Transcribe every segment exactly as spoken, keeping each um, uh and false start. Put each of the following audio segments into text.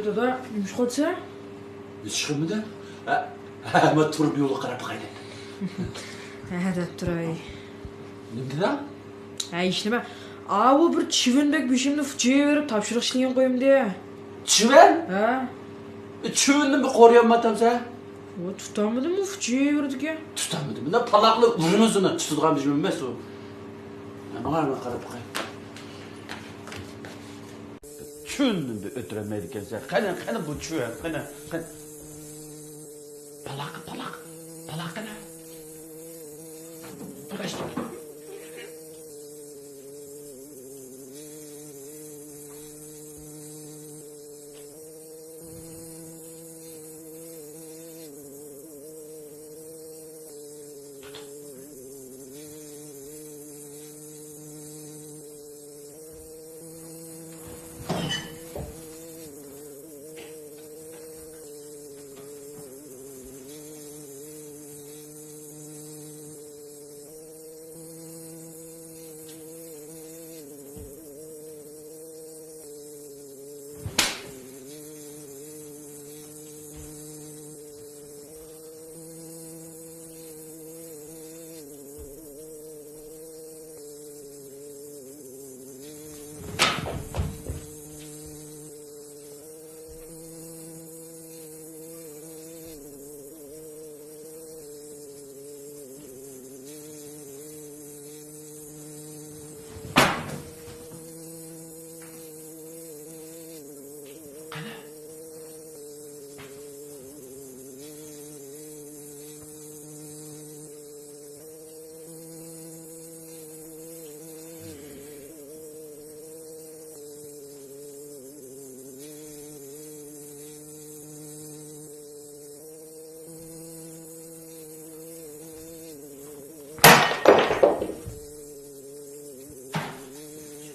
دادا، نېمە ئىش قىلىسەن؟ ھېچ قىلمىدىم. ھە، ھە، مەن تۇرۇپ يولغا قاراپ باقاي دەپ. ھە، دەپ تۇراي. نېمە دېدىڭ؟ ھە، ھېچنېمە. ئاۋۇ بىر چىۋىن بەك بېشىمنى پۇچۇيۇۋېرىپ تاپشۇرۇق ئىشلىگەن قويۇمدى. چىۋىن؟ ھە. ئە، چىۋىننى بىر قورۇيالمايتتىم سەن. ۋو، تۇتالمىدىممۇ، پۇچۇيۇۋېرىدىكەن. تۇتالمىدىم. مۇنداق پالاقلا ئۇرىمىز ئۇنى، تۇتىدىغان بىر ئەمەس ئۇ. ماڭا، ماڭا قاراپ باقاي. چىۋىننى ئۆلتۈرەلمەيدىكەنسەن. قېنى، قېنى بۇ چىۋىن، قېنى، قېنى. پالاق، پالاق، پالاق قېنى. پالاق.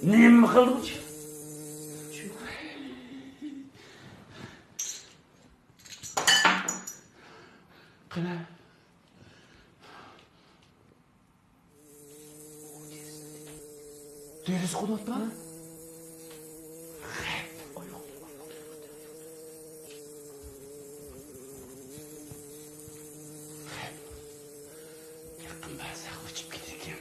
نېمە قىلدى بۇ؟ قېنى. دېرىزە قونۇۋاتما؟ يېقىن بارساق ئۇچۇپ كېتىدىكەن.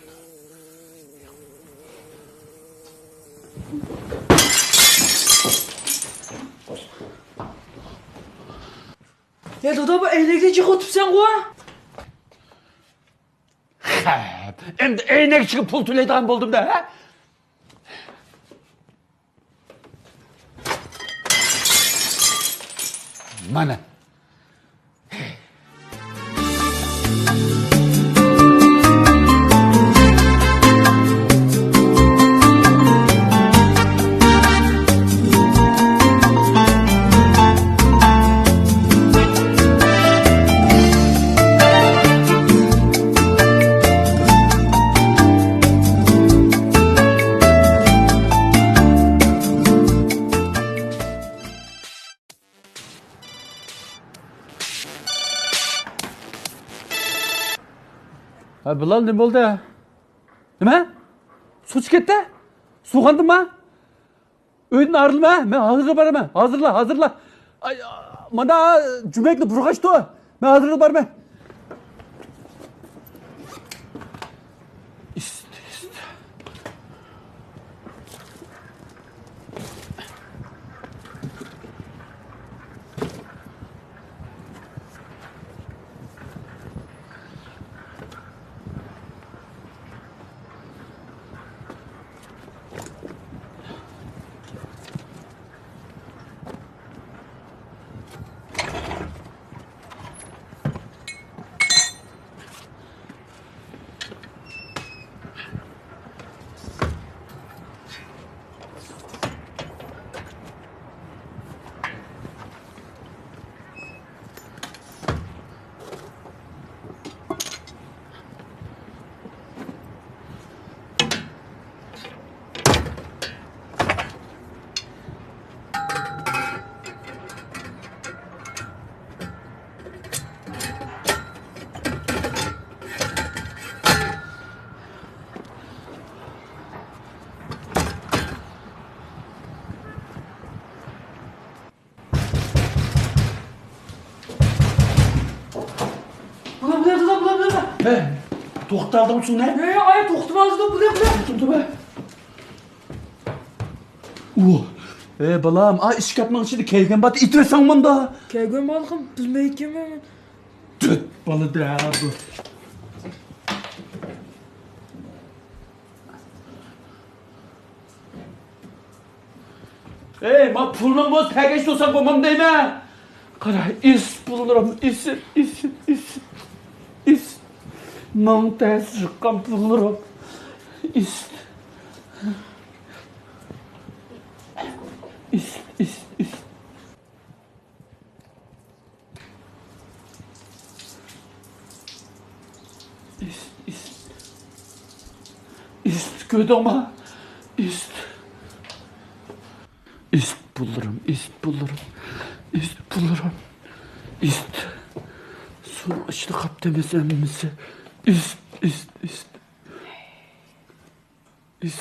يا دادا، بۇ ئەينەكنى جىق ئۇتۇپسەنغۇ؟ خەپ، ئەمدى ئەينەك ئىچىگە پۇل تۆلەيدىغان بولدۇم-دە، ھە؟ مانا. ھە، بىلال، نېمە بولدى؟ نېمە؟ سۇ چىقىپ كەتتى؟ سۇغاندىما؟ ئۆيدىن ئايرىلما، مەن ھازىرلا بارىمەن. ھازىرلا، ھازىرلا. ئاي، مانا جۈمەكنى بۇرغاشتۇ. مەن ھازىرلا بارىمەن. ئىست، ئىست. توختالدىڭ سۇنە؟ ھەي، ئاي، توختىمازدۇ، بۇنى، بۇنى. توختىما. ئۇ. ئەي، بالام، ئا ئىشكاپنىڭ ئىچىدە كەلگەن بار، ئېتىۋەتسەڭ مۇندا. كەلگەن بارلىقىنى بىلمەيتتىم. تۈت بالا دە بۇ. ئەي، ما پۇلنىڭ بولسا تەگەش تۇرساڭ بولمام دەيمەن. قارا، ئىس پۇللىرىم، ئىس، ئىس، ئىس، ئىس. ماڭ تەس چىققان پۇللىرىم. ئىس. ئىس، ئىس، ئىس. ئىس، ئىس. ئىس، كۆردۈڭما؟ ئىس. ئىس پۇللىرىم، ئىس پۇللىرىم، ئىس پۇللىرىم. ئىس. سۇنىڭ ئىچىدە قاپتۇ ئەمەس ھەممىسى. ئىس، ئىس، ئىس. ئىس.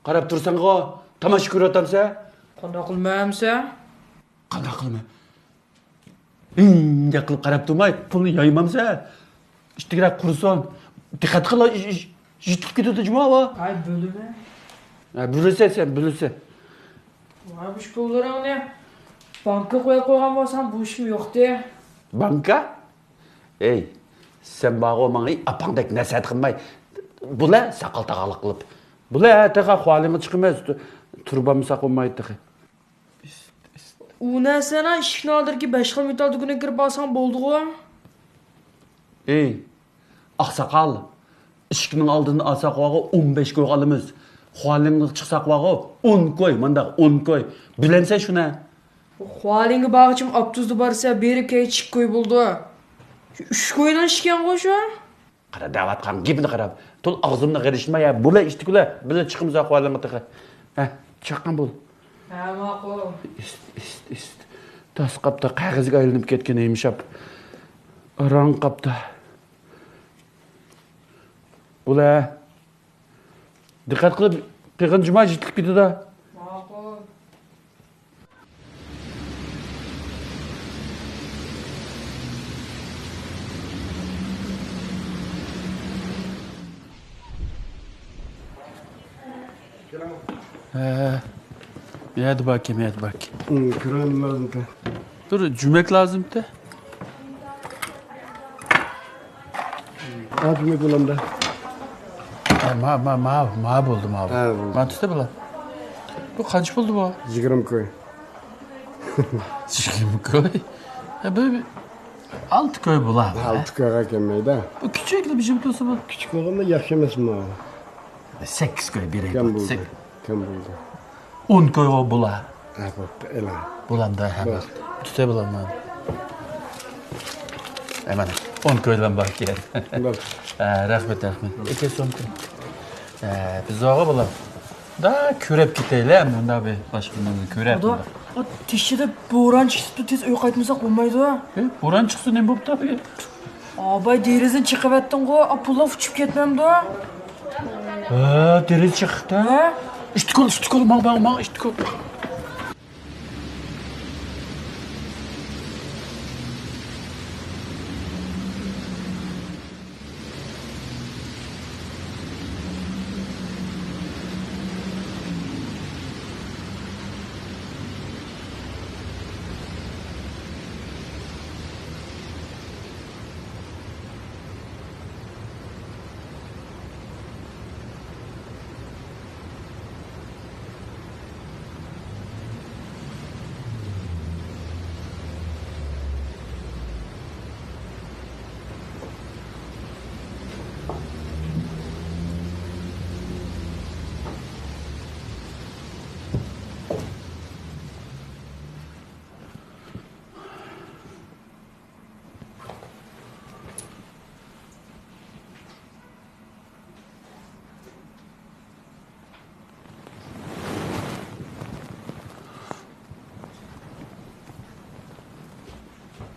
قاراپ تۇرساڭغۇ، تاماشا كۆرۈۋاتامسەن؟ قانداق قىلىمەن ئەمسە؟ قانداق قىلىمەن؟ ھىڭدەك قىلىپ قاراپ تۇرماي، پۇلنى يايمامسەن؟ ئىتتىكرەك قۇرسۇن. دىققەت قىل، يىتىپ كېتىدۇ جۇما ئۇ. ھاي، بۆلىمەن. ھە، بۆلىسەن سەن، بۆلىسەن. ۋاي، بۇ پۇللىرىڭنى بانكىغا قويۇپ قويغان بولسام، بۇ ئىشىم يوقتى. بانكا؟ ئەي، سەن بارغۇ ماڭا ئاپاڭدەك نەسىھەت قىلماي، بۇلە ساقال تاغاقلىق قىلىپ. بۇلە تېخى خۇالىڭغا چىقىمىز، تۇرۇپ بولمىساق بولمايدۇ تېخى. ئۇ نەرسىلەرنى ئىشىكنىڭ ئالدىدىكى بەش خىل مېتال دۇكىنىغا كىرىپ ئالساڭ بولدىغۇ. ئەي، ئاقساقال، ئىشىكنىڭ ئالدىدىن ئالساق ۋاغۇ ئون بەش كويغا ئالىمىز. خۇالىڭغا چىقساق ۋاغۇ ئون كوي، مانداق ئون كوي. بىلەمسەن شۇنى؟ خۇالىڭغا بارغۇچىم ئاپتوبۇستا بارسا، بېرىپ كەيچىك كوي بولىدۇ. شۇ ئۈچ كوينىڭ ئىشىكەنغۇ شۇ. قارا، دەۋاتقان گېپىنى قارا. تول ئاغزىمنى غېرىشماي، يا بۇلا ئىشتىكىلە، بىللە چىقىمىز خۇالىڭغا تېخى. ھە، چاققان بول. ھە، ماقۇل. ئىست، ئىست، ئىست. تاس قاپتا، قەغەزگە ئايلىنىپ كەتكەن يۇمشاپ. ئاراڭ قاپتا. بۇلا. دىققەت قىلىپ قىلغىن جۇما، يىتىلىپ كېتىدۇ. ماقۇل. ھە، يەردە باركەن، يەردە باركەن. ھىم، كىرىۋېلىڭ لازىمكەن. بىر جۈمەك لازىمتى. ھە، جۈمەك بولامدا. ھە، ما، ما، ما، ما بولدى، ما بولدى. ھە، بولدى. ما تۇتى بۇلا. بۇ قانچە بولدى بۇ؟ يىگىرمە كوي. يىگىرمە كوي؟ ھە، بۇ، بۇ ئالتە كوي بولا. ھە، ئالتە كويغا كەلمەيدۇ. بۇ كىچىك، بىر جىم تۇرسا بۇ. كىچىك بولغاندا ياخشى ئەمەسمۇ؟ سەككىز كوي بېرەي. كەم بولدى. سەك- كەم بولدى. ئون كويغا بولا. ھە، بوپتۇ، ئېلان. بولامدا، ھە، بولدى. تۇتاي بولامدا. ھە، مانا، ئون كويلام بار ئىكەن. بولدى. ھە، رەھمەت، رەھمەت. ئىككى سومكا. ھە، بىز زورغا بولام. دا كۆرۈپ كېتەيلى، مۇندا بىر باشقىلارنى كۆرۈپ. ئادا، ئا، تېشىدا بوران چىقىپتۇ، تېز ئۆيگە قايتمىساق بولمايدۇ. ئە، بوران چىقسا نېمە بوپتۇ؟ ئاباي، دېرىزىنى چېقىۋەتتىڭغۇ، ئا، پۇللار ئۇچۇپ كەتمەمدۇ؟ ھە، دېرىزە چېقىقتا. ھە؟ ئىشتىكول، ئىشتىكول، ماڭ، ماڭ، ماڭ، ئىشتىكول.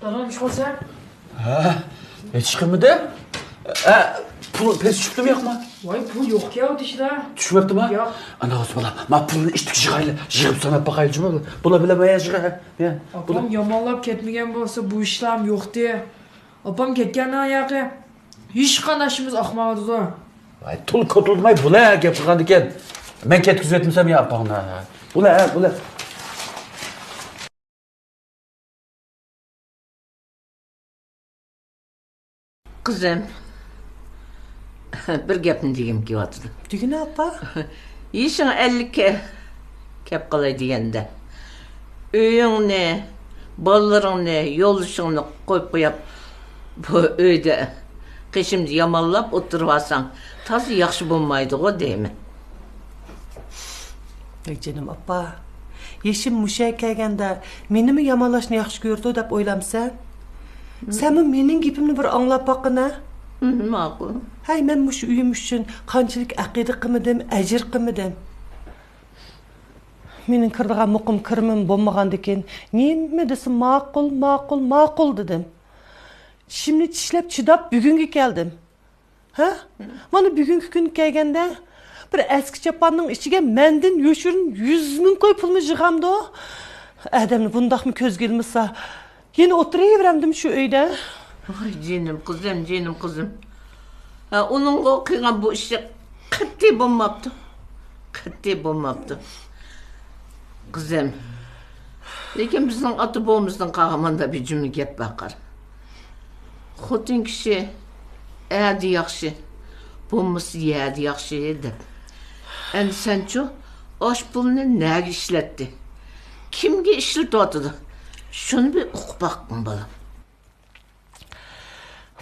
دادام، ئىش قىلسا؟ ھە، ھېچ قىلمىدىم. ھە، پۇل پەس چۈشۈپتىمۇ يوقمۇ؟ ۋاي، پۇل يوقكەن ئۇ تېشىدا. چۈشۈۋەپتىما؟ ياق. ئانا، ئۆزى بالا، ما پۇلنى ئىشتىكى يىغايلى، يىغىپ ساناپ باقايلىچۇ بۇلا. بۇلا بىلەن ما يىغا. ئاپام يامانلاپ كەتمىگەن بولسا، بۇ ئىشلام يوقتى. ئاپام كەتكەندىن ياقى ھېچقانداق ئىشىمىز ئاقمايۋاتىدۇ. ۋاي، تول كوتۇلماي بۇلا گەپ قىلغاندىكەن. مەن كەتكۈزۈۋەتمىسەم يا ئاپاڭنى. بۇلا، بۇلا. قىزىم، بىر گەپنى دېگۈم كېلىۋاتىدۇ. دېگىنە، ئاپا. يېشىڭ ئەللىككە كەپ قالاي دېگەندە، ئۆيۈڭنى، بالىلىرىڭنى، يولدىشىڭنى قويۇپ قويۇپ، بۇ ئۆيدە قېشىمدا يامانلاپ ئولتۇرۇۋالساڭ، تازا ياخشى بولمايدىغۇ دەيمەن. ۋاي جېنىم ئاپا، يېشىم مۇشۇ يەرگە كەلگەندە مېنىمۇ يامانلاشنى ياخشى كۆرىدۇ دەپ ئويلامسەن؟ سەنمۇ مېنىڭ گېپىمنى بىر ئاڭلاپ باققىنا. ماقۇل. ھەي، مەن مۇشۇ ئۆيۈم ئۈچۈن قانچىلىك ئەقىدە قىلمىدىم، ئەجىر قىلمىدىم. مېنىڭ كىرىدىغان مۇقىم كىرىمىم بولمىغاندىكىن، نېمە دېسە ماقۇل، ماقۇل، ماقۇل دېدىم. چىشىمنى چىشلەپ چىداپ بۈگۈنگە كەلدىم. ھە؟ مانا بۈگۈنكى كۈنگە كەلگەندە، بىر ئەسكى چاپاننىڭ ئىچىگە مەندىن يوشۇرۇن يۈز مىڭ كوي پۇلمۇ يىغامدۇ؟ ئادەمنى بۇنداقمۇ كۆزگە ئىلمىسا، يەنە ئولتۇرۇۋېرەمدىم شۇ ئۆيدە. ۋاي جېنىم قىزىم، جېنىم قىزىم. ھە، ئۇنىڭغا قىلغان بۇ ئىشى قەتئىي بولماپتۇ. قەتئىي بولماپتۇ. قىزىم. لېكىن بىزنىڭ ئاتا بوۋىمىزدىن قالغان مۇنداق بىر جۈملە گەپ بار قارا. خوتۇن كىشى ئەدە ياخشى، بولمىسا يەدە ياخشى دەپ. ئەمدى سەنچۇ، ئاش پۇلنى نەگە ئىشلەتتى؟ كىمگە ئىشلىتىۋاتىدۇ؟ شۇنى بىر ئۇقۇپ باققىن، بالام.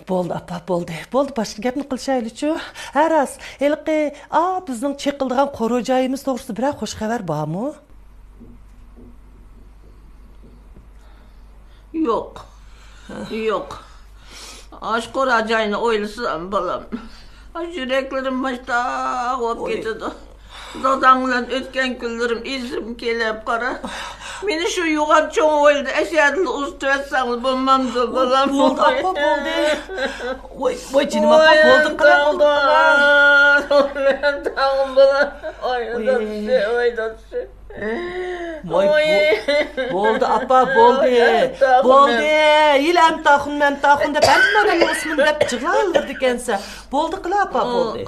بولدى، ئاپا، بولدى. بولدى، باشقا گەپنى قىلىشايلىچۇ. ھە، راست، ھېلىقى، ئا، بىزنىڭ چېقىلىدىغان قورۇ جايىمىز توغرىسىدا بىرەر خوش خەۋەر بارمۇ؟ يوق. يوق. ئاشۇ قورۇ جاينى ئويلىسام، بالام، يۈرەكلىرىم ماشتاق بولۇپ كېتىدۇ. داداڭ بىلەن ئۆتكەن كۈنلىرىم ئېسىمگە كېلىپ قارا. مېنى شۇ يوغان چوڭ ھويلىدا ئەشەدىلا ئۇزىتىۋەتسەڭلار بولمامدۇ، بالام؟ بولدى، ئاپا، بولدى. ۋاي، ۋاي، جېنىم ئاپا، بولدى، قىلە، بولدى، قىلە. ۋاي، دادىسى، ۋاي، دادىسى. ۋاي، بولدى، ئاپا، بولدى. بولدى. ھېلى ئەمتاخۇن، مەمتاخۇن دەپ ھەممە ئادەمنىڭ ئىسمىنى دەپ يىغلاۋېرىدىكەنسەن. بولدى، قىلە، ئاپا، بولدى.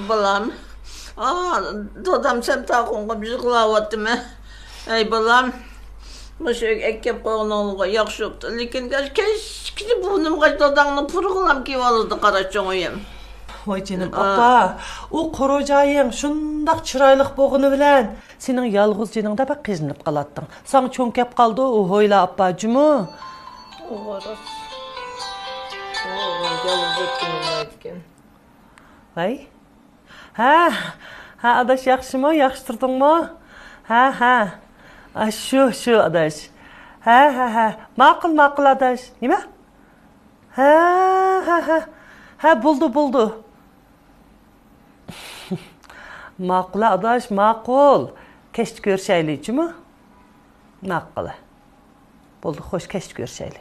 بالام. ئا، دادام سەمتاخۇنغا يىغلاۋاتىمەن. ئەي بالام، مۇشۇ ئۆيگە ئەكەپ قويغىنىڭغا ياخشى بوپتۇ. لېكىن كەچكىچە بۇرنۇمغا داداڭنىڭ پۇرىقىلام كېلىۋالىدۇ، قارا چوڭىيىم. ۋاي جېنىم ئاپا، ئۇ قورۇ جايىڭ شۇنداق چىرايلىق بولغىنى بىلەن سېنىڭ يالغۇز جېنىڭدا بەك قىينىلىپ قالاتتىڭ. ساڭا چوڭ كەپ قالدى ئۇ ھويلا ئاپا جۇمۇ. ئۇ راست. ئۇ يالغۇز يەتكىنى بىلمەيدىكەن. ۋاي. ھە، ھە، ئاداش، ياخشىمۇ؟ ياخشى تۇردۇڭمۇ؟ ھە، ھە. ئا، شۇ، شۇ، ئاداش. ھە، ھە، ھە. ماقۇل، ماقۇل، ئاداش. نېمە؟ ھە، ھە، ھە. ھە، بولدى، بولدى. ماقۇل، ئاداش، ماقۇل. كەچتە كۆرۈشەيلى، جۇمۇ؟ ماقۇل. بولدى، خوش، كەچتە كۆرۈشەيلى.